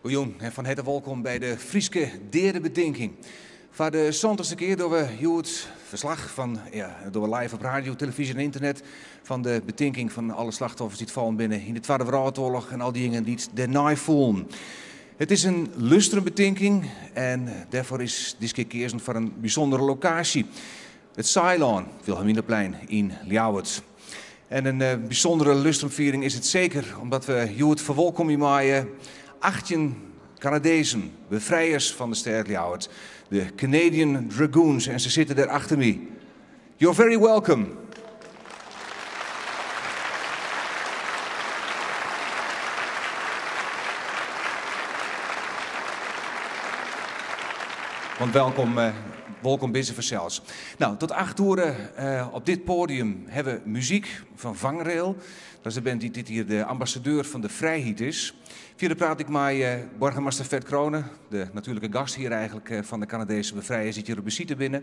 Goejûn en fan herte wolkom by de Fryske Deadebetinking. Foar de santichste kear dogge we hjoed ferslach fan, ja, dogge we live op radio, telefyzje en ynternet fan de betinking fan alle slachtoffers dy't fallen binne yn de Twadde Wrâldoarloch en al dyjingen dy't dêrnei foelen. It is in lustrumbetinking en dêrfoar is diskear keazen foar in bysûndere lokaasje, it Saailân, Wilhelminaplein yn Ljouwert. En in bysûndere lustrumfiering is it seker omdat we hjoed ferwolkomje meie 18 Kanadezen, befrijers fan de stêd Ljouwert, de Canadian Dragoons en se sitte dêr achter my. You're very welcome. Want welkom, eh, welkom binne se fansels. Nou, tot 8 oere eh, op dit podium hawwe we muzyk fan Vangrail. Dat is de band dy't dit jier de ambassadeur fan de frijheid is. Fierder praat ik mei eh, boargemaster Ferd Crone, de natuerlike gasthear eigentlik eh, fan de Kanadeeske befrijers dy't hjir op besite binne.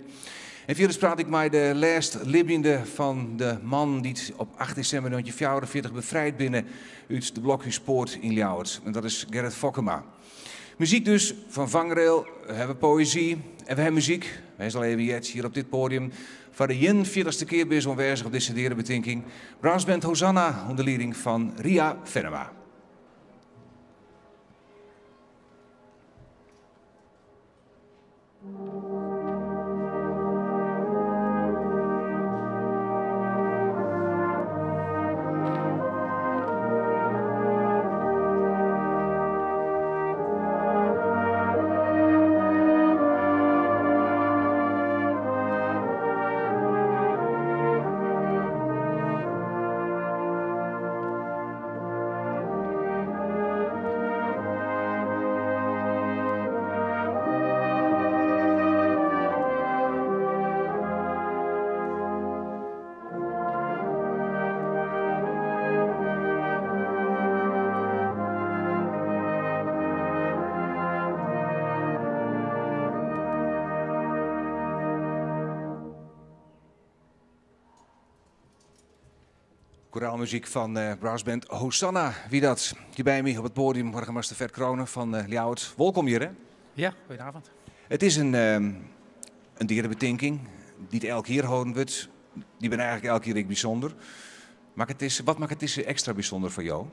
En fierders praat ik mei de lêst libjende fan de mannen dy't op 8 desimber 1944 befrijd binne út de Blokhúspoart yn Ljouwert. En dat is Gerrit Fokkema. Muzyk dus fan Vangrail, we hawwe poëzy en we hawwe muzyk. Wy hawwe al even heard hjir op dit podium. Foar de 41ste kear binne se oanwêzich op dizze deadebetinking. Brassband Hosanna ûnder lieding fan Ria Fennema. Koraalmuzyk fan eh, brassband Hosanna. Wie dat? Hjir by my op it poadium boargemaster Ferd Crone fan eh, Ljouwert. Wolkom hjir, hè? Ja, goedenavond. It is in, ehm, in deadebetinking dy't elk jier holden wurdt. Dy binne eigentlik elk jier ek bysûnder. Makket dizze, wat makket dizze ekstra bysûnder foar jo?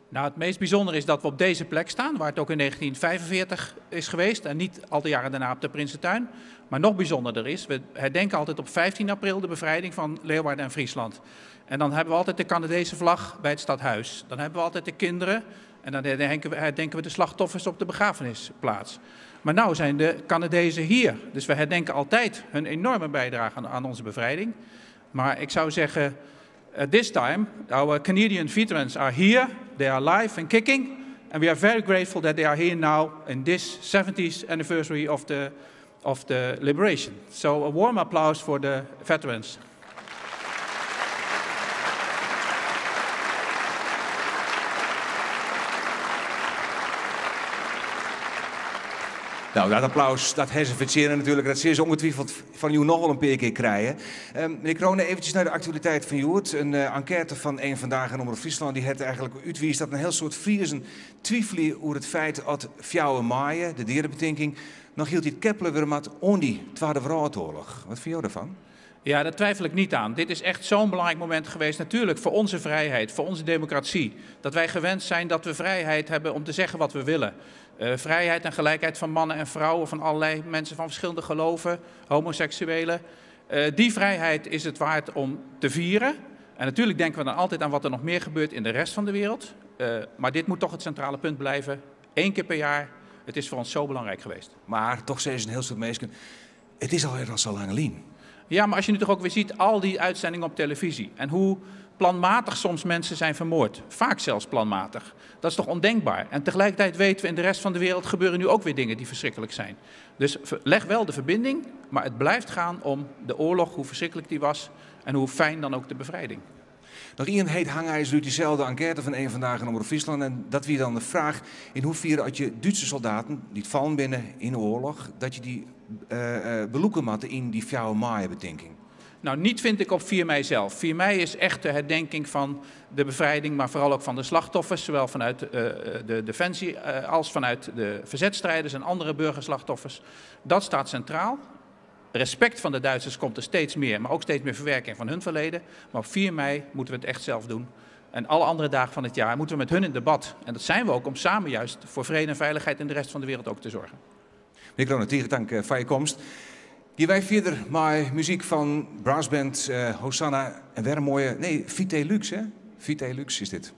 Nou, het meest bijzondere is dat we op deze plek staan, waar het ook in 1945 is geweest en niet al die jaren daarna op de Prinsentuin. Maar nog bijzonderder is, we herdenken altijd op 15 april de bevrijding van Leeuwarden en Friesland. En dan hebben we altijd de Canadese vlag bij het stadhuis. Dan hebben we altijd de kinderen en dan herdenken we, herdenken we de slachtoffers op de begrafenisplaats. Maar nu zijn de Canadezen hier. Dus we herdenken altijd hun enorme bijdrage aan, aan onze bevrijding. Maar ik zou zeggen, at this time, our Canadian veterans are here. They are alive and kicking. And we are very grateful that they are here now in this 70th anniversary of the, of the liberation. So a warm applause for the veterans. Nou, dat applaus, dat hawwe se fertsjinne natuerlik. Dat sille se ongetwijfeld fan jo noch wol in pear kear krije. Um, menear Crone, eventsjes nei de aktualiteit fan hjoed. In uh, enkête fan Eén Vandaag en Omrop Fryslân dy hat eigentlik útwiisd dat in hiel soad Friezen twivelje oer it feit dat 4 maaie, de deadebetinking, noch hieltyd keppele wurde moat oan dy Twadde Wrâldoarloch. Wat fine jo dêrfan? Ja, daar twijfel ik niet aan. Dit is echt zo'n belangrijk moment geweest, natuurlijk voor onze vrijheid, voor onze democratie. Dat wij gewend zijn dat we vrijheid hebben om te zeggen wat we willen. Uh, vrijheid en gelijkheid van mannen en vrouwen, van allerlei mensen van verschillende geloven, homoseksuelen. Uh, die vrijheid is het waard om te vieren. En natuurlijk denken we dan altijd aan wat er nog meer gebeurt in de rest van de wereld. Uh, maar dit moet toch het centrale punt blijven. Eén keer per jaar. Het is voor ons zo belangrijk geweest. Mar dochs sizze in hiel soad minsken, it is alwer al sa lang lyn. Ja, maar als je nu toch ook weer ziet al die uitzendingen op televisie en hoe planmatig soms mensen zijn vermoord. Vaak zelfs planmatig. Dat is toch ondenkbaar? En tegelijkertijd weten we in de rest van de wereld gebeuren nu ook weer dingen die verschrikkelijk zijn. Dus leg wel de verbinding, maar het blijft gaan om de oorlog, hoe verschrikkelijk die was en hoe fijn dan ook de bevrijding. Noch ien heet hangizer út dyselde enkête fan Eén Vandaag en Omrop Fryslân. En dat wie dan de fraach yn hoefier as je Dútske soldaten dy't fallen binne yn de oarloch, dat je dy uh, belûke moatte yn dy 4 maaie betinking. Nou, niet vind ik op 4 mei zelf. 4 mei is echt de herdenking van de bevrijding, maar vooral ook van de slachtoffers, zowel vanuit de Defensie als vanuit de verzetstrijders en andere burgerslachtoffers. Dat staat centraal. Respect van de Duitsers komt er steeds meer, maar ook steeds meer verwerking van hun verleden. Maar op 4 mei moeten we het echt zelf doen. En alle andere dagen van het jaar moeten we met hun in debat. En dat zijn we ook om samen juist voor vrede en veiligheid in de rest van de wereld ook te zorgen. Meneer Crone, tige tank foar jo komst. Gean wy fierder mei muzyk fan brassband Hosanna en wer in moaie, nee, Vitae Lux, hè? Vitae Lux is dit.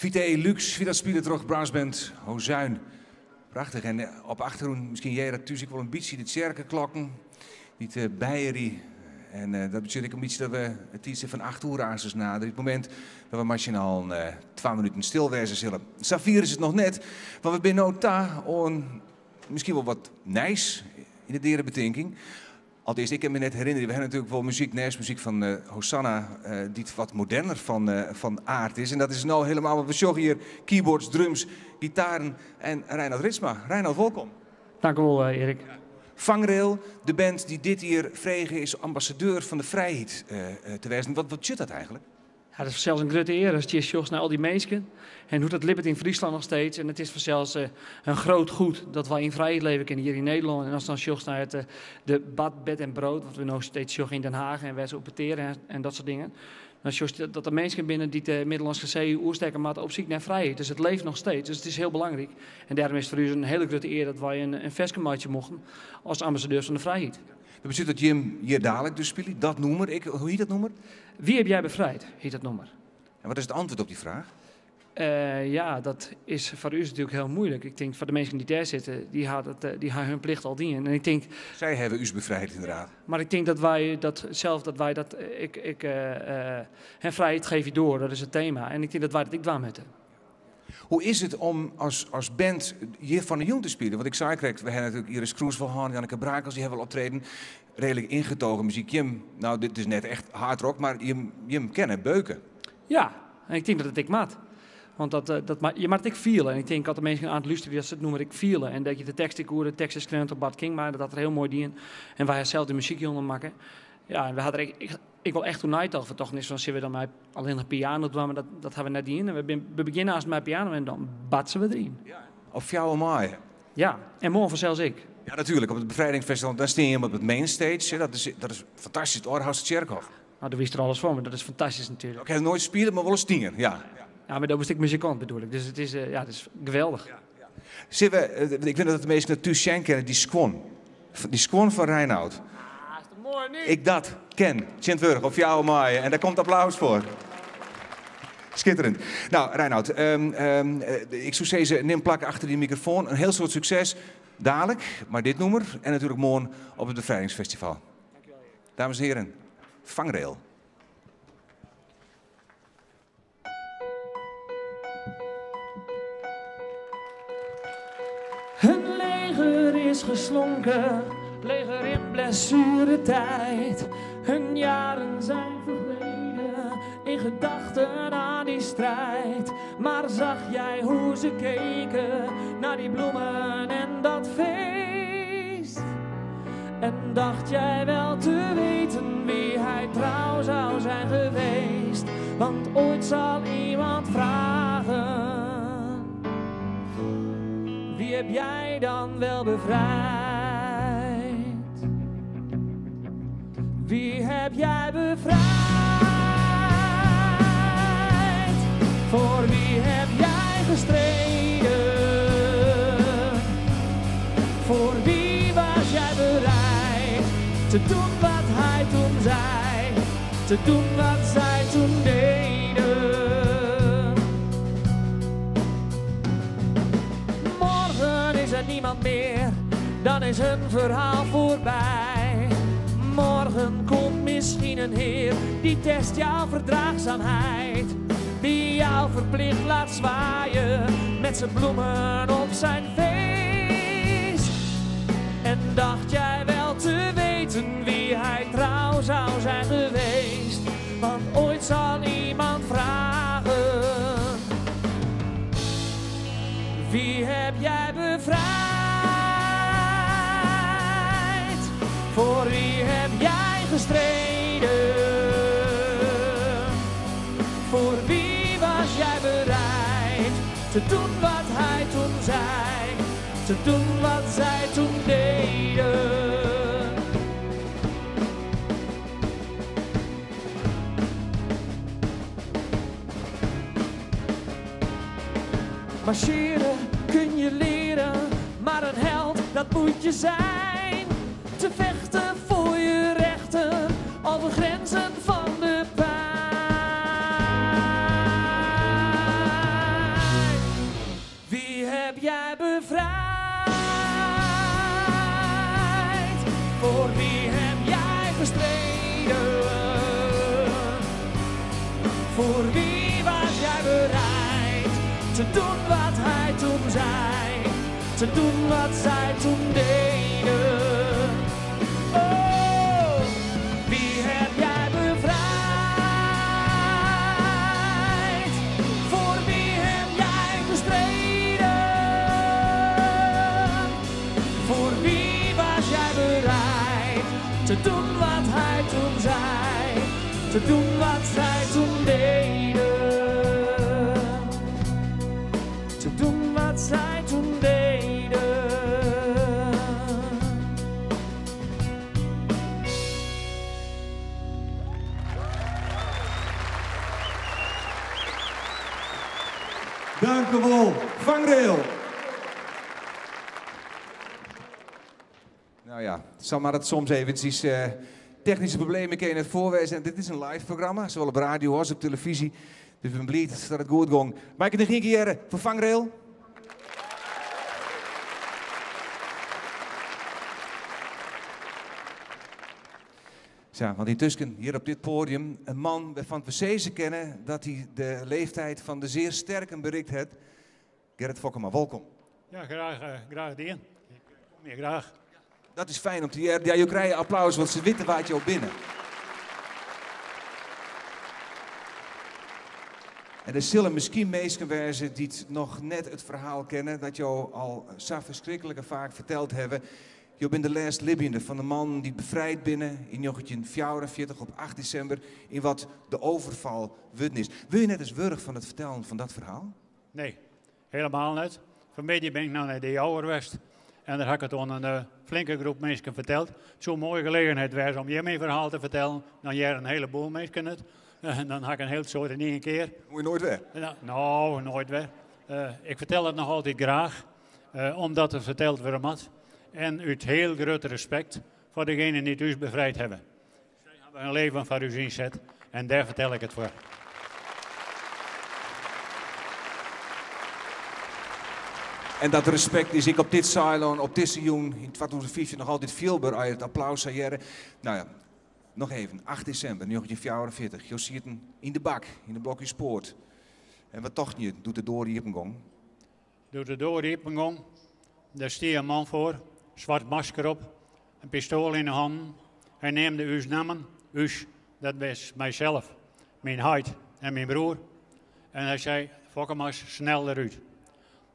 Vitae Lux, wie dat spile troch brassband Hozuin. Prachtich. En op achtergrûn, miskien hearre dat thús ek wol in bytsje de tsjerkeklokken, dy't byrie. En dat betsjut ek in bytsje dat we it tiidstip fan 8 oere aansens naderje. It momint dat we mei syn allen 2 minuten stil wêze sille. Safier is it noch net, want we binne no ta oan miskien wol wat nijs yn de deadebetinking. Alteast, ik kin my net herinnerje. We hawwe natuerlik wol muzyk, nêst muzyk fan Hosanna, dy't wat moderner fan aard is. En dat is no helemaal wat we sjogge hjir. Keyboards, drums, gitaren en Reinoud Ritsma. Reinoud, wolkom. Dank u wol, Erik. Vangrail, de band dy't dit jier frege is ambassadeur fan de frijheid te wêzen. Wat betsjut dat eigentlik? Ja, dat is fansels in grutte ear as je sjochst nei al dy minsken en hoe't dat libbet yn Fryslân noch steeds. En it is fansels in grut goed dat wy yn frijheid leve kinne hjir yn Nederlân. En ast dan sjochst nei it de bad, bed en brood, wat we no steeds sjogge yn Den Haag en wêr't se oer peteare en dat soart dingen. Dan sjochst dat der minsken binne dy't de Middellânske See oerstekke moatte op syk nei frijheid. Dus it leeft noch steeds, dus it is hiel belangryk. En dêrom is it foar ús in hiele grutte ear dat wy in ferske meitsje mochten as ambassadeurs fan de frijheid. Dat betsjut dat jim hjir dalik dus spylje, dat nûmer. Ik, hoe hjit dat nûmer? Wie heb jij bevrijd, hjit dat nûmer. En wat is it antwurd op dy fraach? Ja, dat is foar ús natuerlik hiel muoilik. Ik tink foar de minsken dy't dêr sitte, dy ha dat, dy ha hun plicht al dien. En ik tink. Sy hawwe ús befrijd, ynderdaad. Mar ik tink dat wy dat sels, dat wy dat, ik, ik, hè, vrijheid geef je door, dat is it tema. En ik tink dat wy dat ek dwaan moatte. Hoe is it om as band hjir fan 'e jûn te spyljen? Want ik sei krekt, we hawwe natuerlik Iris Kroes wol hân, Janneke Brakels, dy hawwe wol optreden. Reedlik ingetogen muzyk. Jim, no dit is net echt hardrock, mar jim kinne beuke. Ja, en ik tink dat it ek moat. Want dat, je moat it ek fiele. En ik tink as de minsken oan it lústerje dat se it nûmer ek fiele. En dat je de tekst ek oer, de tekst is skreaun troch Bart Kingma, dat hat er hiel moai dien. En wy hawwe sels de muzyk hjirûnder makke. Ja, en we hawwe der ek, ik wol echt oer neitocht, want toch is fan, sille we dan mei allinnich piano dwaan, mar dat hawwe we net dien. En we begjinne aanst mei piano en dan batse we deryn. Ja, op 4 maaie. Ja, en moarn fansels ek. Ja, natuerlik, op it Befrijdingsfestival, dan stean je op it mainstage. Dat is fantastysk, it âlde Tsjerkhôf. No, dêr witst der alles fan, mar dat is fantastysk natuerlik. Ik ha noait spile, mar wolris stien, ja. Ja, mar do bist ek muzikant bedoel ik, dus it is, ja, it is geweldich. Ja, ja. Sille we, ik wit net oft de minsken dat thús sjen kinne, dy skuon. Dy skuon fan Reinoud. Ah, is toch moai niet? Ek dat kin tsjintwurdich op 4 maaie en dêr komt applaus foar. Skitterend. No, Reinoud, ik soe sizze, nim plak achter dy mikrofoan. In hiel soad sukses dalik mei dit nûmer en natuerlik moarn op it Befrijdingsfestival. Dames en heren, Vangrail. Hun leger is geslonken, leger in blessuretijd. Hun jaren zijn vergleden in gedachten aan die strijd. Maar zag jij hoe ze keken naar die bloemen en dat feest? En dacht jij wel te weten wie hij trouw zou zijn geweest? Want ooit zal iemand vragen: wie heb jij dan wel bevrijd? Wie heb jij bevrijd? Voor wie heb jij gestreden? Voor wie was jij bereid te doen wat hij toen zei, te doen wat zij toen deden? Morgen is er niemand meer, dan is hun verhaal voorbij. Morgen komt misschien een heer die test jouw verdraagzaamheid, die jou verplicht laat zwaaien met zijn bloemen op zijn feest. En dacht jij wel te weten wie hij trouw zou zijn geweest? Want ooit zal iemand vragen: wie heb jij bevrijd? Voor wie heb jij gestreden? Voor wie was jij bereid te doen wat hij toen zei, te doen wat zij toen deden? Marcheren kun je leren, maar een held, dat moet je zijn. Te vechten voor je rechten, over grenzen van de pijn. Wie heb jij bevrijd? Voor wie heb jij gestreden? Voor wie was jij bereid te doen wat hij toen zei, te doen wat zij toen deden? Oh. doen wat hij toen zei, te doen wat zij toen deden. Te doen wat zij toen deden. Dank u wel, Vangrail. Nou ja, zal maar het soms eventjes technische problemen kennen het voorwezen. En dit is een live programma, zowel op radio als op televisie. Dus ik ben blij dat het goed ging. Mag ik het nog een keer voor Vangrail? Zo, want intussen hier op dit podium een man waarvan we zeker kennen dat hij de leeftijd van de zeer sterken bereikt heeft. Gerrit Fokkema, welkom. Ja, graag dien. Ik kom hier graag. Dat is fijn om te horen. Ja, je krijgt applaus, want ze weten waar je op binnen. En er zullen misschien mensen wezen die het nog net het verhaal kennen dat jou al zo verschrikkelijk vaak verteld hebben. Je bent de laatste Libiër van de man die bevrijd binnen in 1944 op 8 december in wat de overval wurden is. Wil je net eens wurg van het vertellen van dat verhaal? Nee, helemaal niet. Vanmiddag ben ik nou naar de Jouwerwest en daar heb ik het aan een flinke groep mensen verteld. Zo'n mooie gelegenheid was om je mijn verhaal te vertellen, dan jij een heleboel mensen het. En dan had ik een heel soort in één keer. Moet je nooit weg? Nou, nooit weg. Ik vertel het nog altijd graag, omdat het verteld wordt moet. En uit heel groot respect voor degenen die het u bevrijd hebben. Zij hebben hun leven voor u inzet en daar vertel ik het voor. En dat respect is ik op dit Cylon, op dit seizoen in 2015 nog altijd veel bij het applaus jaren. Nou ja, nog even, 8 december 1944. Je ziet hem in de bak, in de Blokhuispoort. En wat toch niet, doet de door die gong? Doet de door die gong, daar stier een man voor, zwart masker op, een pistool in de hand. Hij neemde uw namen, uw, dat was mijzelf, mijn huid en mijn broer. En hij zei, Fokkema's, snel eruit.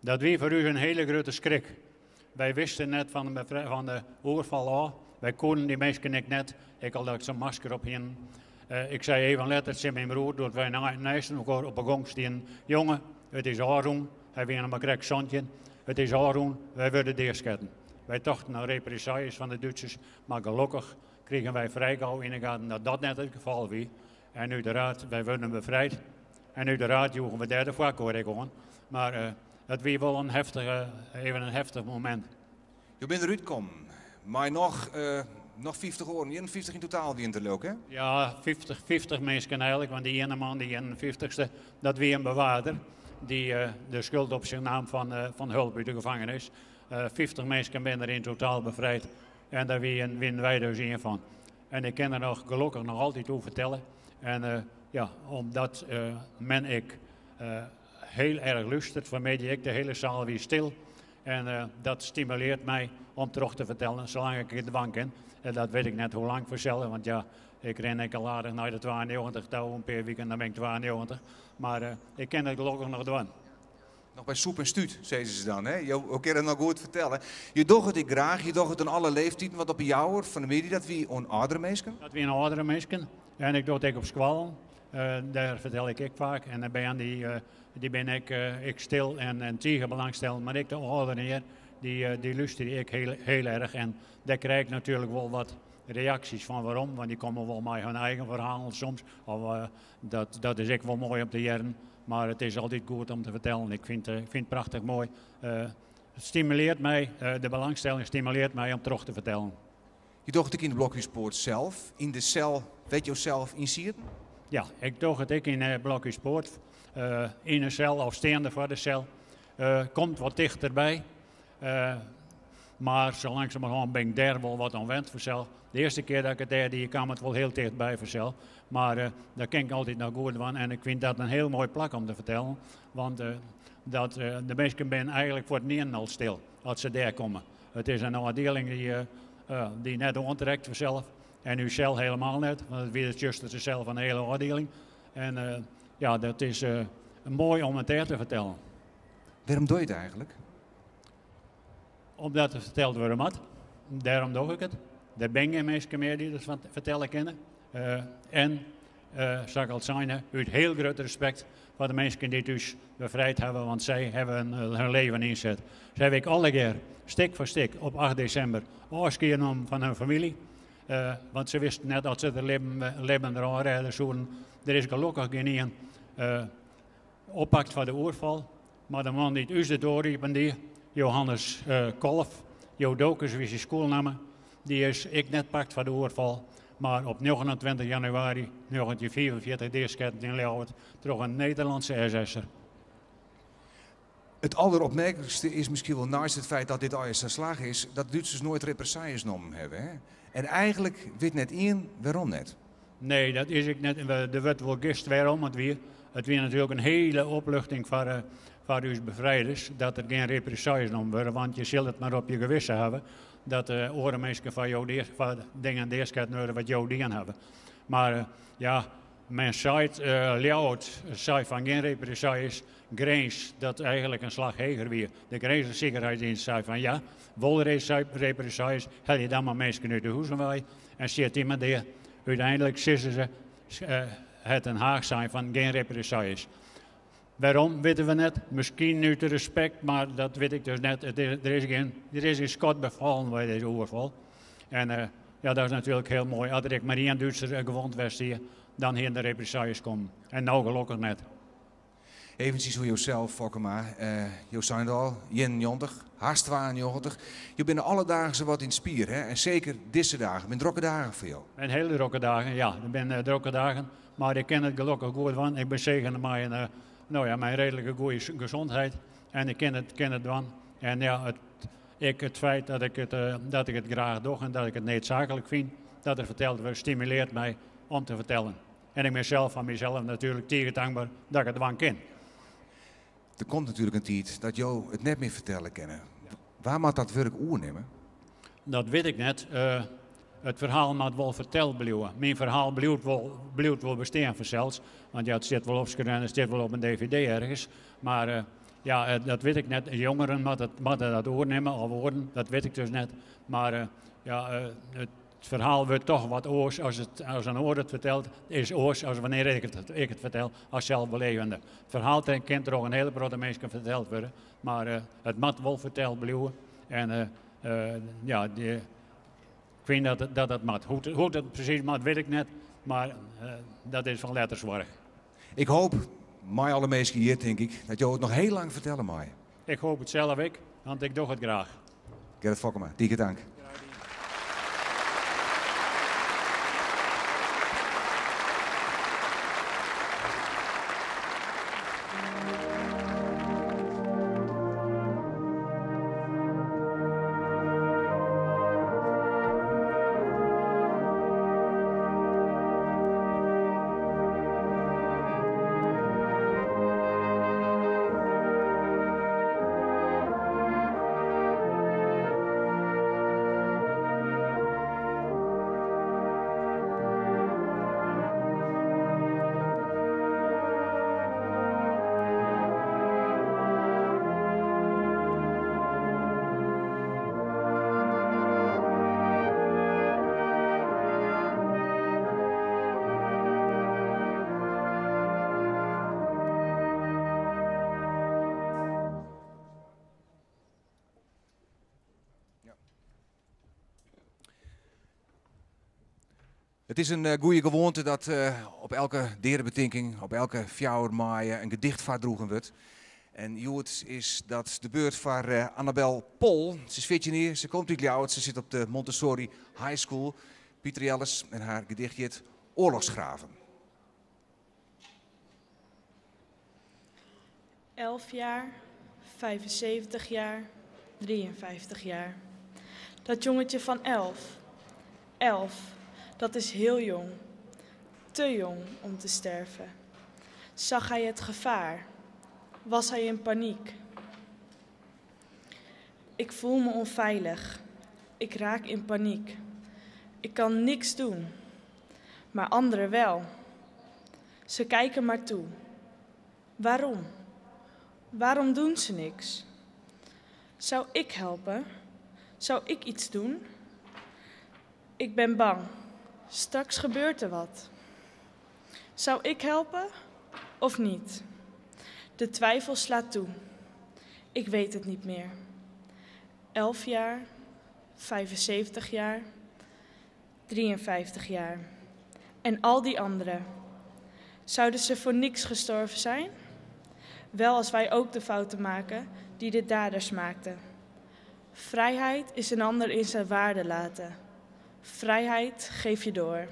Dat wie voor u een hele grote schrik. Wij wisten net van de oorval af. Wij konden die mensen niet net. Ik had ook zo'n masker op hin. Ik zei even later tegen mijn broer, dat wij naast elkaar op de gong stien. Jongen, het is Aron. Hij weer een krek zandje. Het is Aron, wij worden deersketten. Wij dachten naar represailles van de Duitsers, maar gelukkig kregen wij vrij gauw in de gaten dat dat net het geval was. En uiteraard, wij werden bevrijd. En uiteraard joegen we derde vak hoor ik gewoon. Maar het was wel even een heftig moment. Je bent eruit gekomen, maar nog 50 oren, 51 in totaal wie in de leuk, hè? Ja, 50 mensen eigenlijk, want die ene man, die 51ste, dat wie een bewaarder, die de schuld op zijn naam van hulp uit de gevangenis. 50 mensen zijn er in totaal bevrijd en daar winnen wij dus een van. En ik kan er nog gelukkig nog altijd over vertellen. En omdat men ik heel erg luistert, waarmee ik de hele zaal weer stil. En dat stimuleert mij om terug te vertellen, zolang ik in de bank ben. En dat weet ik net hoe lang voor want ja, ik ren ik al aardig naar de 92 touw, een paar weekend, dan ben ik 92. Maar ik ken het gelukkig nog doen. Nog bij soep en stuut, zeiden ze dan. Hè? Je kan het nog goed vertellen. Je docht het ik graag, je docht het aan alle leeftijden, want op jou hoor, van de media, dat wie een oudere mensen? Dat wie een oudere mensen. En ik doe het ook op school. Daar vertel ik ik vaak. En dan ben die ben ik stil en tegen belangstellend. Maar ik de oudere heer, die luister ik heel, heel erg. En daar krijg ik natuurlijk wel wat reacties van waarom. Want die komen wel met hun eigen verhalen soms. Of dat is ik wel mooi om te jaren. Maar het is altijd goed om te vertellen. Ik vind het prachtig mooi. Het stimuleert mij, de belangstelling stimuleert mij om terug te vertellen. Je docht ik in de Blokhuispoort zelf, in de cel, weet je zelf in Sierden? Ja, ik docht het ik in de Blokhuispoort. In een cel of staande voor de cel. Komt wat dichterbij. Maar zo langzamerhand ben ik daar wel wat aan wend vanzelf. De eerste keer dat ik het deed, die kwam het wel heel dichtbij vanzelf. Maar daar ken ik altijd nog goed van. En ik vind dat een heel mooi plak om te vertellen. Want de mensen zijn eigenlijk voor het neer al stil als ze daar komen. Het is een afdeling die net onttrekt vanzelf. En uw cel helemaal net, want het is juist de cel van de hele afdeling. En dat is mooi om het daar te vertellen. Waarom doe je het eigenlijk? Omdat het verteld wordt, mat. Daarom doe ik het. Der binne gjin minsken mear dy't dat fertelle kinne. En, sa't ik al sein ha, út hiel grut respekt foar de minsken dy't ús befrijd hawwe, want sy hawwe hun leven ynset. Sy hawwe ek allegear, stik foar stik, op acht desimber ôfskie nommen fan hun famylje, want se wisten net oft se der libben derôf rêde soenen. Der is gelokkich gjinien oppakt foar de oerfal, mar de man dy't ús de doar iepen die, Johannes Kolf, Jodokus wie syn skûlnamme, dy is ek net pakt foar de oerfal, mar op 29 januari 1945 deasketten yn Ljouwert troch in Nederlânske SS'er. It alderopmerklikste is miskien wol neist it feit dat dit allegear sa slagge is, dat de Dútsers noait represailles nommen hawwe. Hè? En eigentlik wit net ien wêrom net. Nee, dat is ek net. Der wurdt wol gist wêrom it wie. It wie natuerlik in hiele opluchting foar, foar ús befrijders dat der gjin represailles nommen wurde, want je sille it mar op je gewisse hawwe dat de oare minsken foar jo foar dingen deasketten wurde wat jo dien hawwe. Mar ja, men seit, Ljouwert sei fan gjin represailles, Grins, dat eigentlik in slach heger wie, de Grinzer Sicherheitsdienst sei fan ja, wol represailles, helje dan mar minsken út de huzen wei en sjit dy mar dea. Uteinlik sizze se, hat Den Haag sein fan gjin represailles. Wêrom witte we net, miskien út respekt, mar dat wit ik dus net. Der is gjin, der is gjin skot by fallen by dizze oerfal. En ja, dat is natuerlik hiel moai. As der ek mar ien Dútser gewond west hie, dan hiene de represailles kommen. En no gelokkich net. Eventsjes oer josels, Fokkema. Jo seine it al, 91, hast 92. Jo binne alle dagen sawat yn it spier, hè? En seker dizze dagen. Binne drokke dagen foar jo? Binne hiele drokke dagen, ja. Der binne drokke dagen. Mar ik kin it gelokkich goed dwaan. Ik bin segene mei in, no ja, mei in reedlike goede gezondheid. En ik kin it, kin it dwaan. En ja, it, ek it feit dat ik it, dat ik it graach doch en dat ik it needsaaklik fyn dat der ferteld wurdt, stimuleart my om te fertellen. En ik bin sels fan mysels natuerlik tige tankber dat ik it dwaan kin. Der komt natuerlik in tiid dat jo it net mear fertelle kinne. Wa moat dat wurk oernimme? Dat wit ik net. It ferhaal moat wol ferteld bliuwe. Myn ferhaal bliuwt wol, bliuwt wol bestean fansels. Want ja, it stiet wol opskreaun, it stiet wol op in dvd ergens. Mar ja, dat wit ik net. Jongeren moatte, moatte dat oernimme of oaren, dat wit ik dus net. Mar ja, it ferhaal wurdt toch wat oars as, it, as in oar it fertelt, is oars as wannear ik it, ik it fertel as selsbelevende. It ferhaal kin troch in hiele protte minsken ferteld wurde, mar it moat wol ferteld bliuwe. En ja, dy, ik fyn dat dat, dat moat. Hoe't, hoe't it presys moat, wit ik net, mar dat is fan letter soarch. Ik hoop, mei alle minsken hjir tink ik, dat jo it noch hiel lang fertelle meie. Ik hoop it sels ek, want ik doch it graach. Gerrit Fokkema, tige tank. It is in goede gewoante dat op elke deadebetinking, op elke 4 maaie, in gedicht foardroegen wurdt. En hjoed is dat de beurt foar Annabel Pol. Se is 14 jier, se komt út Ljouwert, se sit op de Montessori High School. Piter Jelles en har gedicht hjit Oarlochsgraven. 11 jaar, 75 jaar, 53 jaar. Dat jongetje van 11. 11, dat is heel jong. Te jong om te sterven. Zag hij het gevaar? Was hij in paniek? Ik voel me onveilig. Ik raak in paniek. Ik kan niks doen, maar anderen wel. Ze kijken maar toe. Waarom? Waarom doen ze niks? Zou ik helpen? Zou ik iets doen? Ik ben bang. Straks gebeurt er wat. Zou ik helpen of niet? De twijfel slaat toe. Ik weet het niet meer. 11 jaar, 75 jaar, 53 jaar. En al die anderen. Zouden ze voor niks gestorven zijn? Wel als wij ook de fouten maken die de daders maakten. Vrijheid is een ander in zijn waarde laten. Vrijheid geef je door.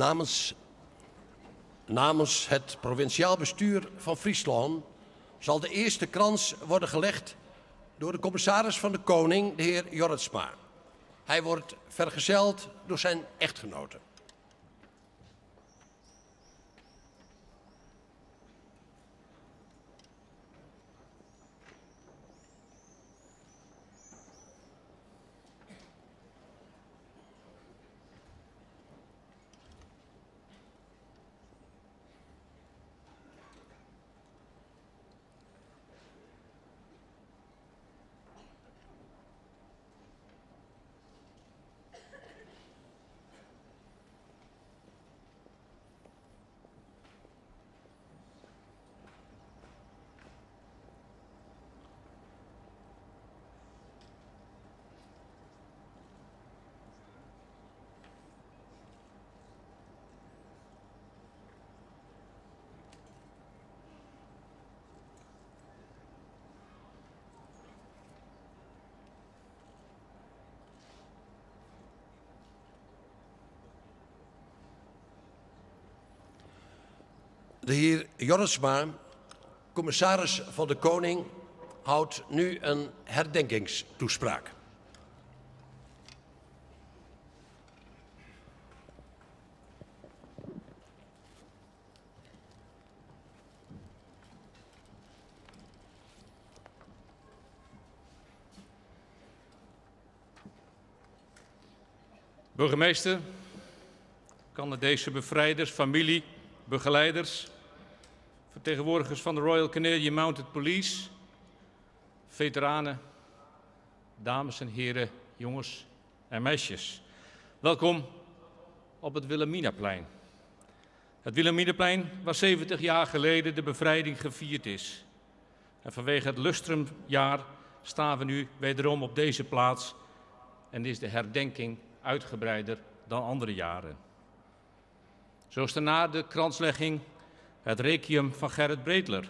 Namens, namens het provinciaal bestuur van Fryslân zal de eerste krans worden gelegd door de commissaris van de Koning, de heer Jorritsma. Hij wordt vergezeld door zijn echtgenote. De heer Jorritsma, commissaris van de Koning, houdt nu een herdenkingstoespraak. Burgemeester, Canadese bevrijders, familie, begeleiders, vertegenwoordigers van de Royal Canadian Mounted Police, veteranen, dames en heren, jongens en meisjes. Welkom op het Wilhelminaplein. Het Wilhelminaplein waar 70 jaar geleden de bevrijding gevierd is. En vanwege het lustrumjaar staan we nu wederom op deze plaats en is de herdenking uitgebreider dan andere jaren. Zo is daarna de kranslegging het requiem van Gerrit Breteler.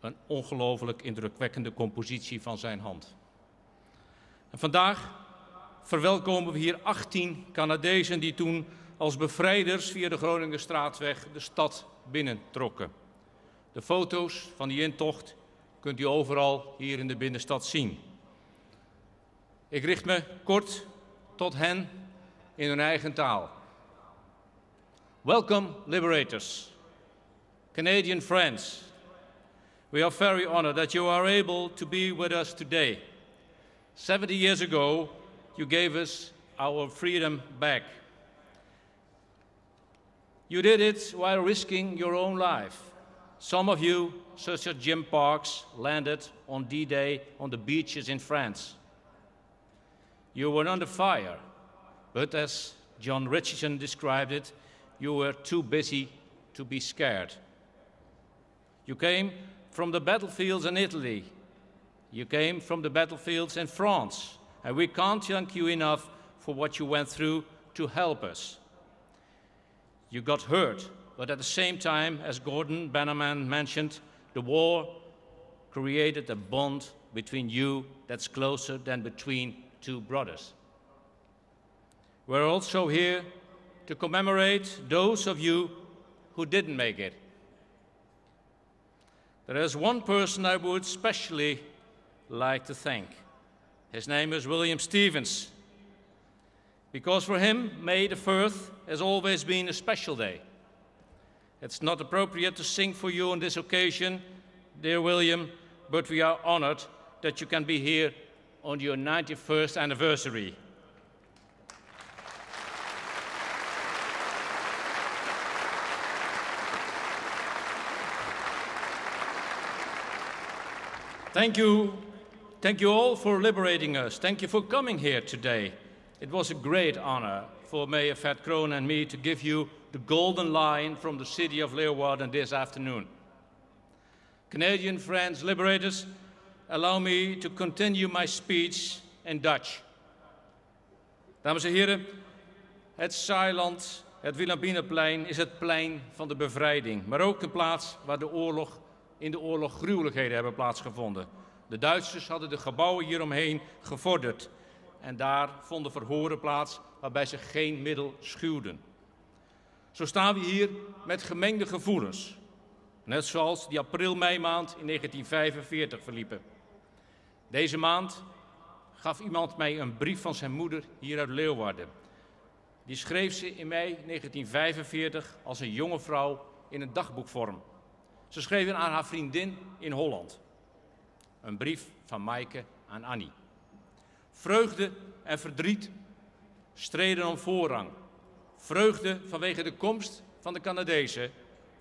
Een ongelooflijk indrukwekkende compositie van zijn hand. En vandaag verwelkomen we hier 18 Canadezen die toen als bevrijders via de Groningerstraatweg de stad binnentrokken. De foto's van die intocht kunt u overal hier in de binnenstad zien. Ik richt me kort tot hen in hun eigen taal. Welcome, liberators, Canadian friends. We are very honored that you are able to be with us today. 70 years ago, you gave us our freedom back. You did it while risking your own life. Some of you, such as Jim Parks, landed on D Day on the beaches in France. You were under fire, but as John Richardson described it, you were too busy to be scared. You came from the battlefields in Italy. You came from the battlefields in France. And we can't thank you enough for what you went through to help us. You got hurt, but at the same time, as Gordon Bannerman mentioned, the war created a bond between you that's closer than between two brothers. We're also here to commemorate those of you who didn't make it. There is one person I would especially like to thank. His name is William Stevens. Because for him, May the 1st has always been a special day. It's not appropriate to sing for you on this occasion, dear William, but we are honored that you can be here on your 91st anniversary. Thank you. Thank you all for liberating us. Thank you for coming here today. It was a great honor for Mayor Ferd Crone and me to give you the Golden Lion from the city of Leeuwarden this afternoon. Canadian friends, liberators, allow me to continue my speech in Dutch. Dames en heren, het Zaailand, het Wilhelminaplein is het plein van de bevrijding, maar ook de plaats waar de oorlog, in de oorlog gruwelijkheden hebben plaatsgevonden. De Duitsers hadden de gebouwen hieromheen gevorderd en daar vonden verhoren plaats waarbij ze geen middel schuwden. Zo staan we hier met gemengde gevoelens. Net zoals die april-mei maand in 1945 verliepen. Deze maand gaf iemand mij een brief van zijn moeder hier uit Leeuwarden. Die schreef ze in mei 1945 als een jonge vrouw in een dagboekvorm. Ze schreef aan haar vriendin in Holland. Een brief van Maaike aan Annie. Vreugde en verdriet streden om voorrang. Vreugde vanwege de komst van de Canadezen.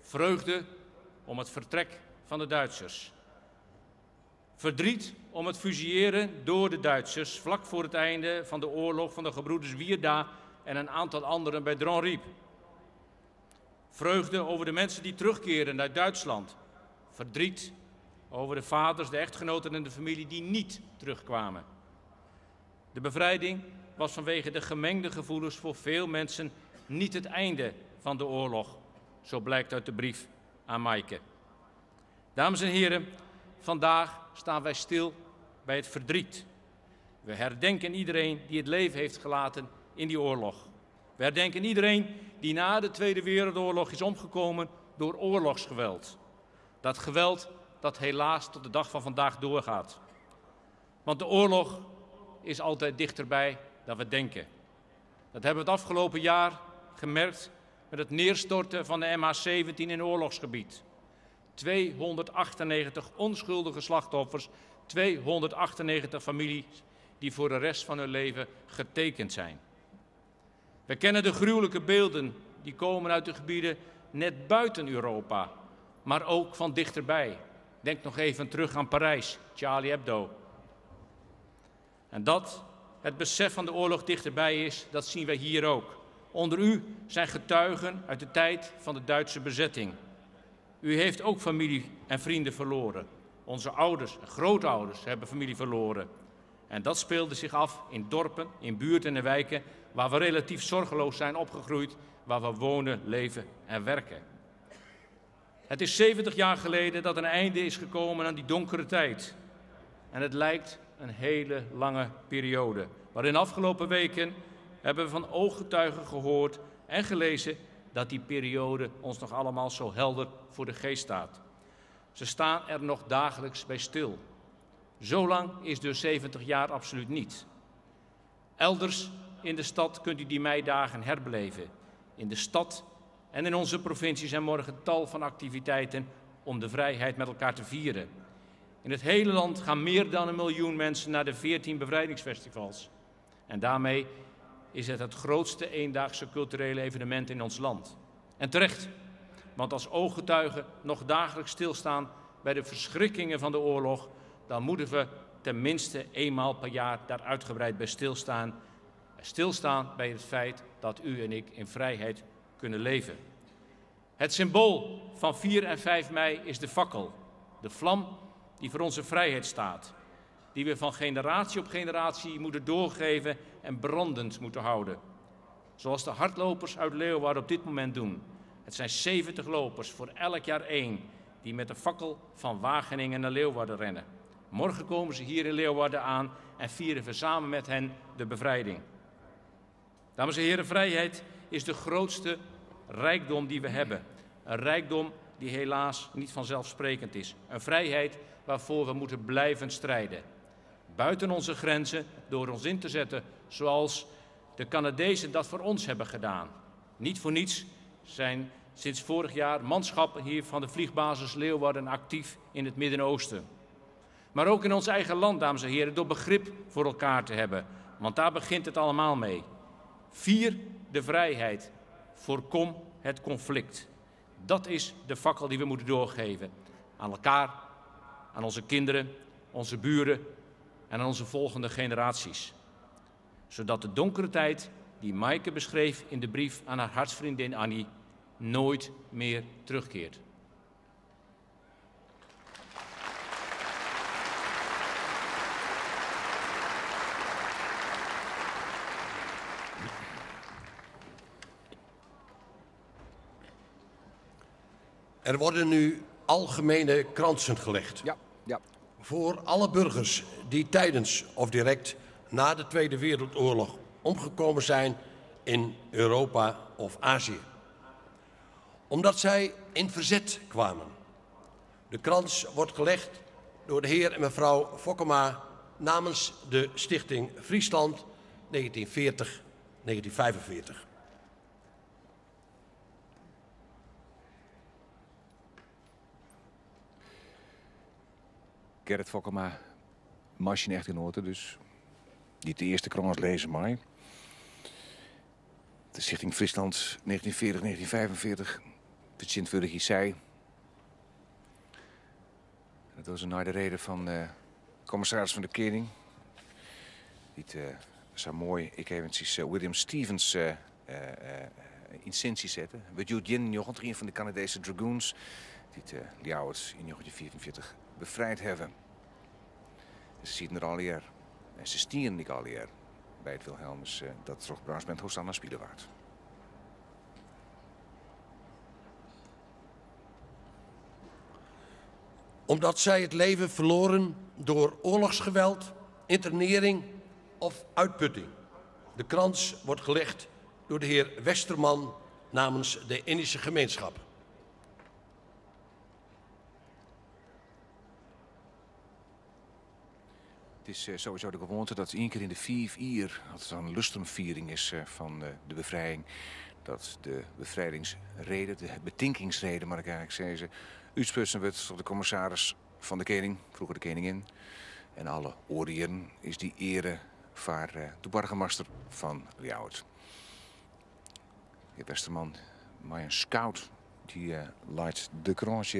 Vreugde om het vertrek van de Duitsers. Verdriet om het fusilleren door de Duitsers vlak voor het einde van de oorlog van de gebroeders Wierda en een aantal anderen bij Dronryp. Vreugde over de mensen die terugkeren naar Duitsland. Verdriet over de vaders, de echtgenoten en de familie die niet terugkwamen. De bevrijding was vanwege de gemengde gevoelens voor veel mensen niet het einde van de oorlog, zo blijkt uit de brief aan Maaike. Dames en heren, vandaag staan wij stil bij het verdriet. We herdenken iedereen die het leven heeft gelaten in die oorlog. We herdenken iedereen die na de Tweede Wereldoorlog is omgekomen door oorlogsgeweld. Dat geweld dat helaas tot de dag van vandaag doorgaat. Want de oorlog is altijd dichterbij dan we denken. Dat hebben we het afgelopen jaar gemerkt met het neerstorten van de MH17 in oorlogsgebied. 298 onschuldige slachtoffers, 298 families die voor de rest van hun leven getekend zijn. We kennen de gruwelijke beelden die komen uit de gebieden net buiten Europa, maar ook van dichterbij. Denk nog even terug aan Parijs, Charlie Hebdo. En dat het besef van de oorlog dichterbij is, dat zien wij hier ook. Onder u zijn getuigen uit de tijd van de Duitse bezetting. U heeft ook familie en vrienden verloren. Onze ouders en grootouders hebben familie verloren. En dat speelde zich af in dorpen, in buurten en wijken waar we relatief zorgeloos zijn opgegroeid, waar we wonen, leven en werken. Het is 70 jaar geleden dat een einde is gekomen aan die donkere tijd. En het lijkt een hele lange periode, waarin afgelopen weken hebben we van ooggetuigen gehoord en gelezen dat die periode ons nog allemaal zo helder voor de geest staat. Ze staan er nog dagelijks bij stil. Zo lang is dus 70 jaar absoluut niet. Elders in de stad kunt u die meidagen herbeleven. In de stad en in onze provincie zijn morgen tal van activiteiten om de vrijheid met elkaar te vieren. In het hele land gaan meer dan 1 miljoen mensen naar de 14 bevrijdingsfestivals. En daarmee is het het grootste eendaagse culturele evenement in ons land. En terecht, want als ooggetuigen nog dagelijks stilstaan bij de verschrikkingen van de oorlog, dan moeten we tenminste eenmaal per jaar daar uitgebreid bij stilstaan. Stilstaan bij het feit dat u en ik in vrijheid kunnen leven. Het symbool van 4 en 5 mei is de fakkel, de vlam die voor onze vrijheid staat, die we van generatie op generatie moeten doorgeven en brandend moeten houden. Zoals de hardlopers uit Leeuwarden op dit moment doen. Het zijn 70 lopers, voor elk jaar één, die met de fakkel van Wageningen naar Leeuwarden rennen. Morgen komen ze hier in Leeuwarden aan en vieren we samen met hen de bevrijding. Dames en heren, vrijheid is de grootste rijkdom die we hebben. Een rijkdom die helaas niet vanzelfsprekend is. Een vrijheid waarvoor we moeten blijven strijden. Buiten onze grenzen, door ons in te zetten zoals de Canadezen dat voor ons hebben gedaan. Niet voor niets zijn sinds vorig jaar manschappen hier van de vliegbasis Leeuwarden actief in het Midden-Oosten. Maar ook in ons eigen land, dames en heren, door begrip voor elkaar te hebben. Want daar begint het allemaal mee. Vier de vrijheid, voorkom het conflict. Dat is de fakkel die we moeten doorgeven. Aan elkaar, aan onze kinderen, onze buren en aan onze volgende generaties. Zodat de donkere tijd die Maaike beschreef in de brief aan haar hartsvriendin Annie nooit meer terugkeert. Er worden nu algemene kransen gelegd. Ja, ja. Voor alle burgers die tijdens of direct na de Tweede Wereldoorlog omgekomen zijn in Europa of Azië. Omdat zij in verzet kwamen. De krans wordt gelegd door de heer en mevrouw Fokkema namens de Stichting Friesland 1940-1945. Gerrit Fokkema, machine-echtgenote dus, die de eerste krans lezen mei. De Stichting Friesland 1940-1945, de Sint zei. Dat was een de reden van de commissaris van de Kering. Die het zo mooi, ik eventjes William Stevens in Sinti zetten. We Jin een van de Canadese Dragoons, die het Ljouwert in 1944 bevrijd hebben. Ze zitten er al hier en ze stieren niet al hier bij het Wilhelmus dat toch Brassband Hosanna spelen waard. Omdat zij het leven verloren door oorlogsgeweld, internering of uitputting. De krans wordt gelegd door de heer Westerman namens de Indische gemeenschap. Het is sowieso de gewoonte dat één keer in de 5 jaar, als het dan een lustrumviering is van de bevrijding, dat de bevrijdingsrede, de betinkingsrede, maar ik eigenlijk zeggen, uitsprutsen wordt tot de commissaris van de koning, vroeger de koningin, en alle oordieren is die ere voor de burgemeester van Ljouwert. De Westerman, maar een scout die leidt de krans.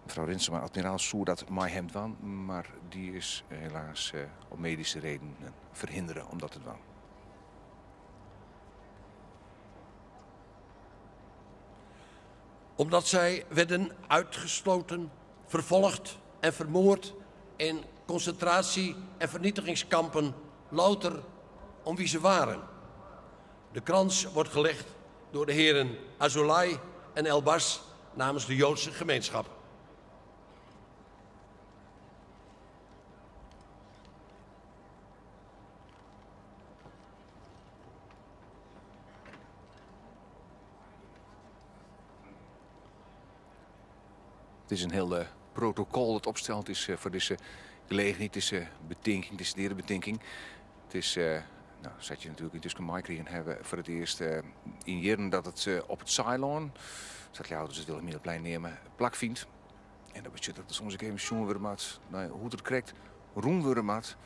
Mevrouw Rinsema, admiraal Soer dat mij hem dwan, maar die is helaas om medische redenen verhinderen om dat te doen. Omdat zij werden uitgesloten, vervolgd en vermoord in concentratie- en vernietigingskampen, louter om wie ze waren. De krans wordt gelegd door de heren Azoulay en Elbas namens de Joodse gemeenschap. Het is een heel protocol dat opgesteld is voor deze gelegenheid. Het is betinking, het is de betinking. Het is, nou, zat je natuurlijk intussen meekregen hebben voor het eerst in jaren dat het op het Ceylon, zat jou dus het Wilhelminaplein nemen, plak vindt. En dat betekent dat er soms ook even jongen worden moet, nou, hoe het krijgt, roem worden moet.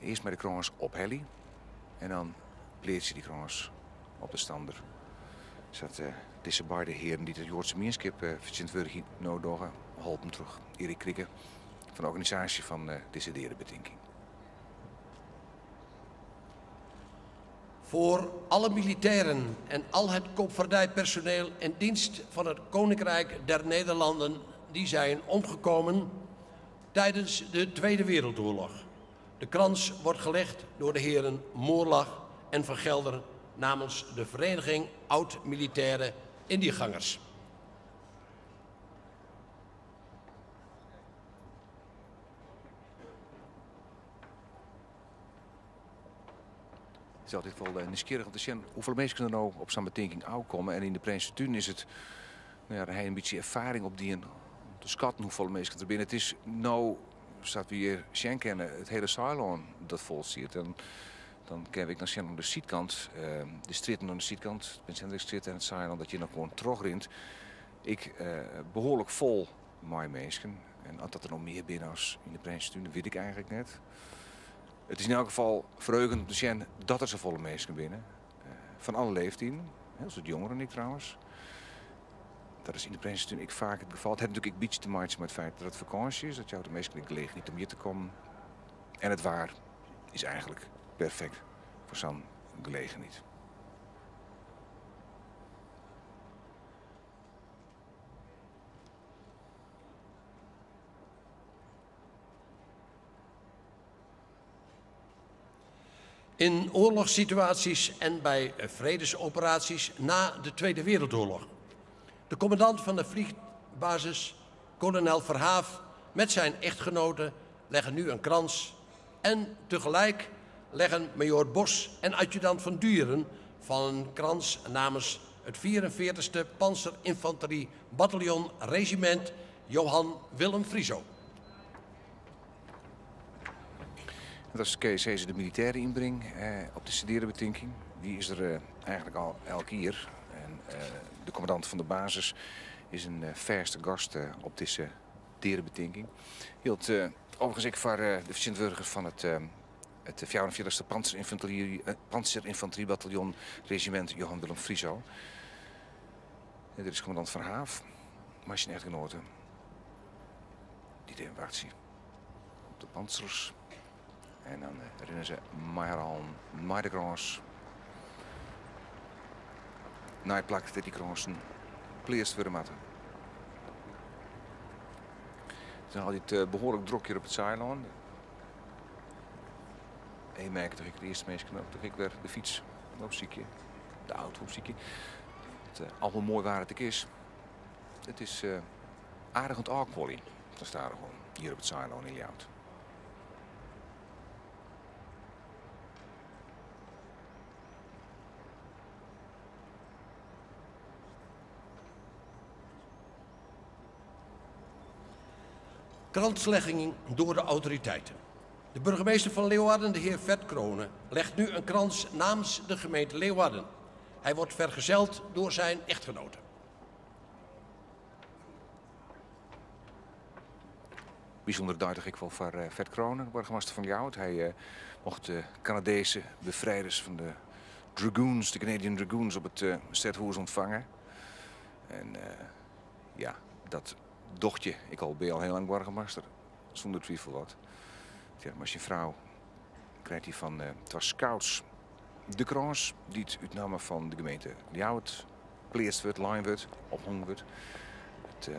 Eerst met de krans op Helly en dan pleert ze die krans op de stander. Zat deze beide heren die het Joodse Mierskip vertegenwoordigen nodig holpen terug. Erik Krikke van de organisatie van deze dierenbetinking. Voor alle militairen en al het koopvaardijpersoneel in dienst van het Koninkrijk der Nederlanden die zijn omgekomen tijdens de Tweede Wereldoorlog. De krans wordt gelegd door de heren Moorlag en Van Gelder namens de Vereniging Oud-Militaire Indiëgangers. Het is altijd wel nieuwsgierig om te zien hoeveel mensen er nou op zo'n betinking aankomen. En in de Prinsentuin is het, nou ja, daar heb je een beetje ervaring op die en om te schatten hoeveel mensen er binnen. Het is nou, staat we hier zien kennen, het hele Ceylon dat vol zit. En dan ken ik dan zien aan de zijkant, de stritten aan de zijkant, de Prins Hendrikstraat en het Ceylon, dat je nog gewoon terugrint. Ik behoorlijk vol met mensen. En als dat er nog meer binnen is in de Prinsentuin, dat weet ik eigenlijk net. Het is in elk geval verheugend om te zien dat er zoveel mensen binnen. Van alle leeftijden, heel soort jongeren ik trouwens. Dat is in de Prinsentuin ik vaak het geval. Het heeft natuurlijk een beetje te maken met het feit dat het vakantie is. Dat jou de meeste gelegenheid niet om hier te komen. En het waar is eigenlijk perfect voor zo'n gelegenheid. In oorlogssituaties en bij vredesoperaties na de Tweede Wereldoorlog. De commandant van de vliegbasis, kolonel Verhaaf, met zijn echtgenote leggen nu een krans. En tegelijk leggen majoor Bos en adjudant Van Duren van een krans namens it 44ste Panzerinfanterie Bataljon Regiment Johan Willem Friso. Dat is Kees Heeze de militaire ynbring op de deadebetinking. Dy is der eigenlik al elk jier. En de kommandant fan de basis is in fêste gast op dizze deadebetinking. Jildt overigens ek foar de fertsjintwurdiger fan it it 44ste Panzerinfanteriebataljon Regiment Johan Willem Friso. En dit is kommandant Van Haaf, mei syn echtgenoate, dy't even wachtsje op de pantsers. En dan rinne se mei har allen mei de krâns nei it plak dêr't dy krânsen pleatst wurde moatte. It is noch altyd behoarlik drok hjir op it Saailân. En je merke toch ek de earste minsken op toch ek wer de fyts opsykje, de auto opsykje. It eh, al hoe moai waar it ek is, it is eh, aardich oan it ôfkuoljen fan stadichoan hjir op it Saailân yn Ljouwert. Kranslegging door de autoriteiten. De burgemeester van Leeuwarden, de heer Ferd Crone, legt nu een krans namens de gemeente Leeuwarden. Hij wordt vergezeld door zijn echtgenote. Bysûnder dei ek wol foar eh, Ferd Crone, boargemaster fan Ljouwert. Hy eh, mocht de Kanadese befrijders fan de Dragoons, de Canadian Dragoons, op it uh, stedhûs ûntfange. En ja, dat docht je. Ek al binne je al hiel lang boargemaster, sûnder twifel wat. Ja, mar syn frou krijt hy fan twa scouts de krâns dy't út namme fan de gemeente Ljouwert pleatst wurdt, lein wurdt, ophongen wurdt. It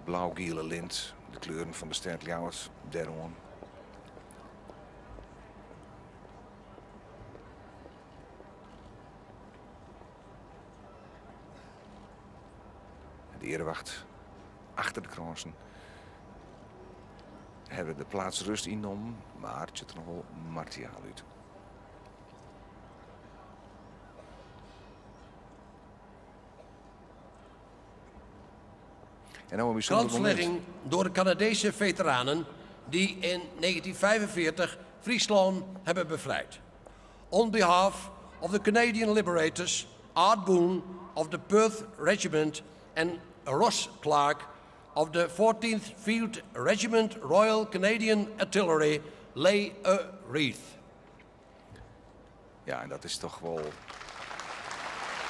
blau-giele lint, de kleuren fan de stêd Ljouwert dêroan. De earewacht achter de krânsen hawwe de plaats rust ynnommen, mar it sjocht der noch wol martiaal út. En nou in bysûnder momint. Kranslegging door de Canadese veteranen die in 1945 Friesland hebben bevrijd. On behalf of the Canadian Liberators, Art Boone of the Perth Regiment and Ross Clark of the 14th Field Regiment Royal Canadian Artillery lay a wreath. Ja, en dat is toch wol.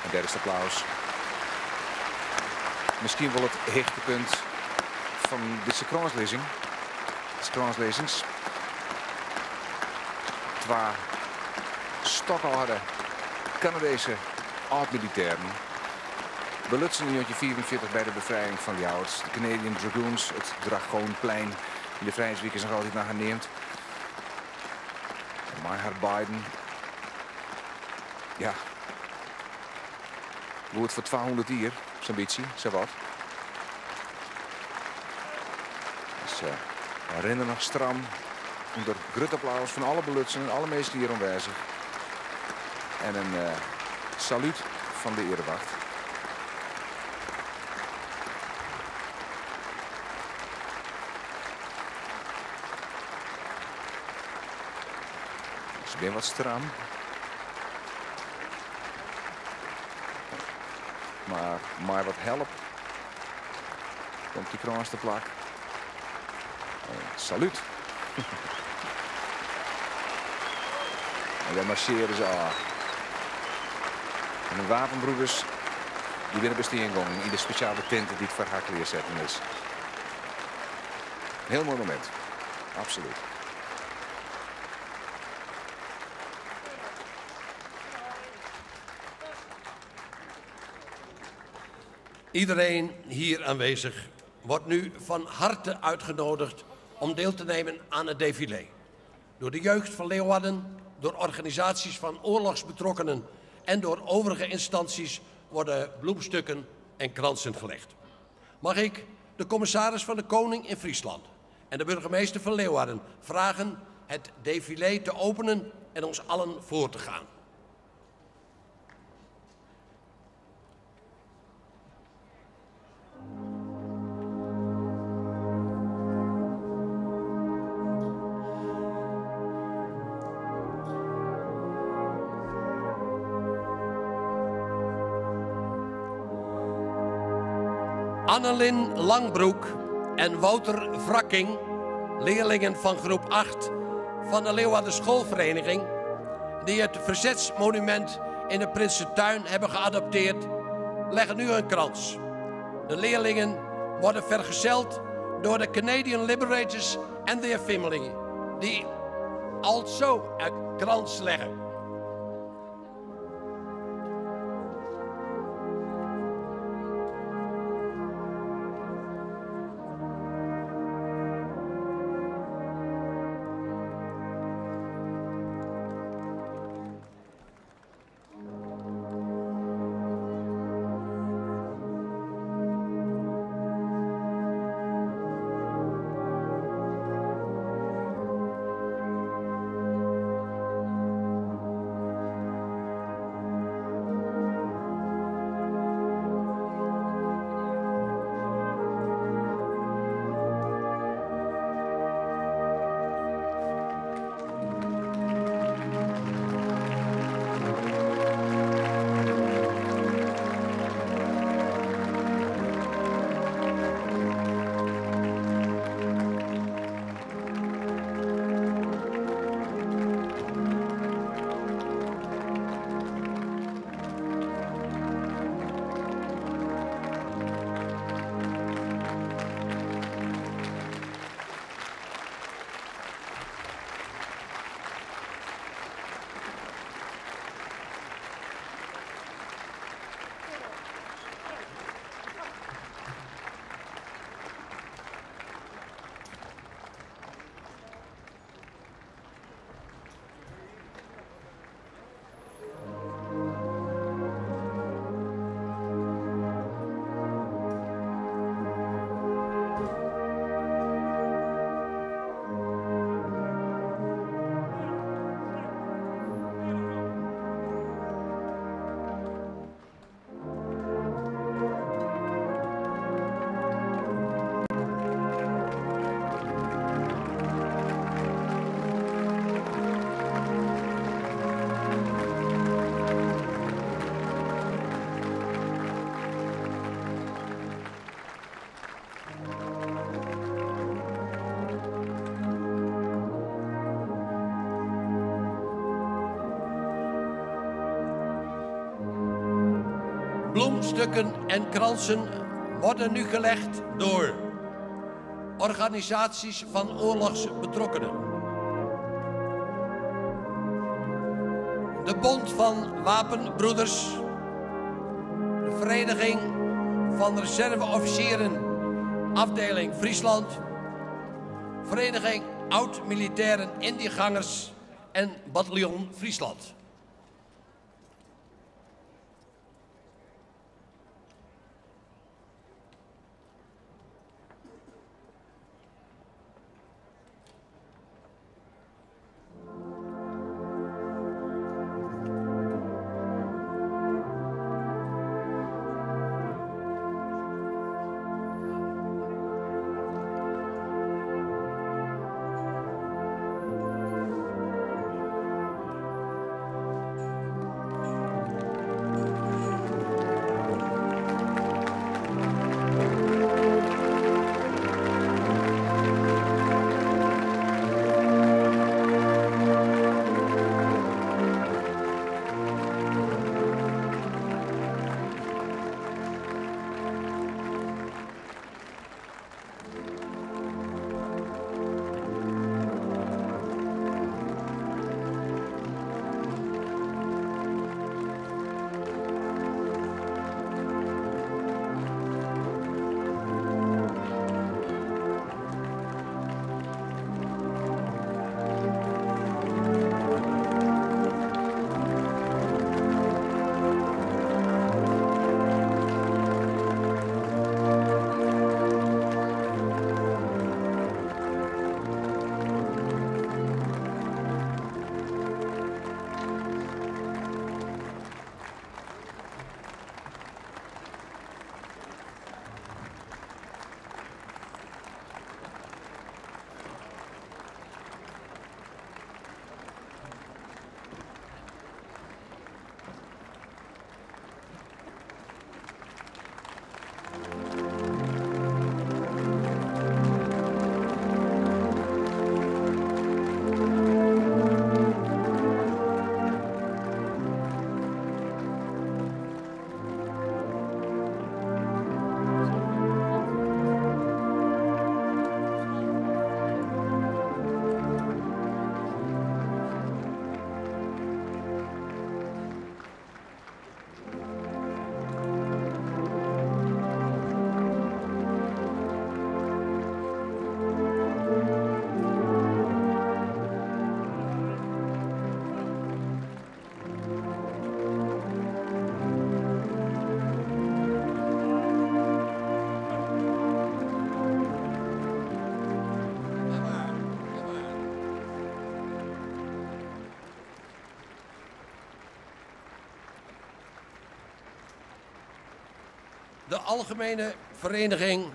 En dêr is it applaus. Miskien wol it hichtepunt fan dizze krânslizzing. Dizze krânslizzings. Twa stokâlde Kanadese âld-militêren belutsen yn 1945 by de befrijing fan Ljouwert. De Canadian Dragoons, it Dragoonplein yn de Frijheidswyk is noch altyd nei har neamd. Mei har beiden. Ja. Goed foar 200 jier, sa'n bytsje, sawat. Dus uh, rinne noch stram ûnder grut applaus fan alle belutsenen, alle minsken hjir oanwêzich. En in uh, salút fan de earewacht. Se binne wat stram. Mar mei wat help komt dy krâns te plak. Salút. En dan marsjearje se ôf. En de wapenbroeders dy binne bestean gongen yn de spesjale tinte dy't foar har klearsetten is. In hiel moai momint. Absolút. Iedereen hier aanwezig wordt nu van harte uitgenodigd om deel te nemen aan het défilé. Door de jeugd van Leeuwarden, door organisaties van oorlogsbetrokkenen en door overige instanties worden bloemstukken en kransen gelegd. Mag ik de commissaris van de Koning in Friesland en de burgemeester van Leeuwarden vragen het défilé te openen en ons allen voor te gaan. Annelien Langbroek en Wouter Wrakking, leerlingen van groep 8 van de Leeuwarden Schoolvereniging, die het verzetsmonument in de Prinsentuin hebben geadopteerd, leggen nu een krans. De leerlingen worden vergezeld door de Canadian Liberators en their family, die also een krans leggen. Bloemstukken en kransen worden nu gelegd door organisaties van oorlogsbetrokkenen. De Bond van Wapenbroeders, de Vereniging van Reserveofficieren, afdeling Friesland, Vereniging Oud-Militairen Indiëgangers en Bataljon Friesland. De Algemene Vereniging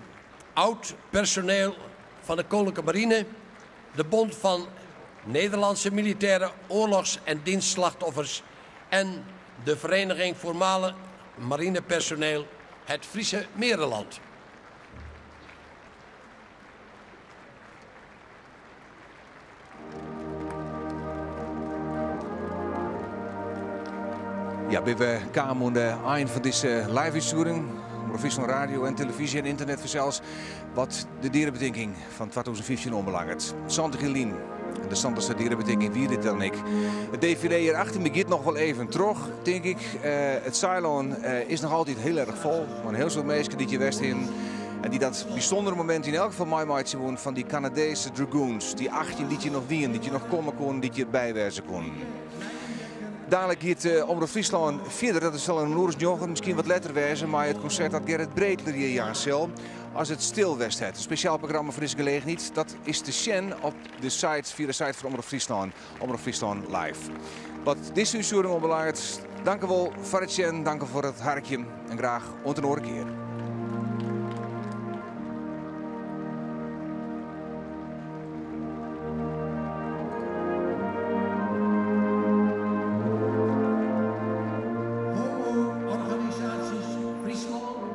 Oud Personeel van de Koninklijke Marine, de Bond van Nederlandse Militaire Oorlogs- en Dienstslachtoffers en de Vereniging Voormalig Marinepersoneel Het Friese Merenland. Ja, we kamen oan de ein fan dizze live-útstjoering. Omrop Radio en televyzje en ynternet fansels. Wat de deadebetinking fan 2015 oanbelanget. 70 jier lyn. De 70ste deadebetinking wie dit dan ek. It defilé hjir achter my giet noch wol even troch, tink ik. Uh, it Saailân uh, is noch altyd hiel erch fol. Mar in hiel soad minsken dy't hjir west hawwe. En dy't dat bysûndere momint yn elk gefal meimeitsje woene fan dy Kanadeeske Dragoons. Dy 18 dy't hjir noch wiene, dy't hjir noch komme koene, dy't hjirby wêze koene. Dalik giet uh, Omrop Fryslân fierder. Dat sil in oere as njoggen, miskien wat letter wêze, mei it konsert dat Gerrit Breteler hjir jaan sil. As it stil west hat. In spesjaal programma foar dizze gelegenheid. Dat is te sjen op de site, fia de site fan Omrop Fryslân, Omrop Fryslân Live. Wat dizze útstjoering oanbelanget, dankewol foar it sjen, danke foar it harkjen en graach oant in oare kear. Homo-organisaties Fryslân,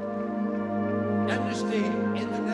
Amnesty International.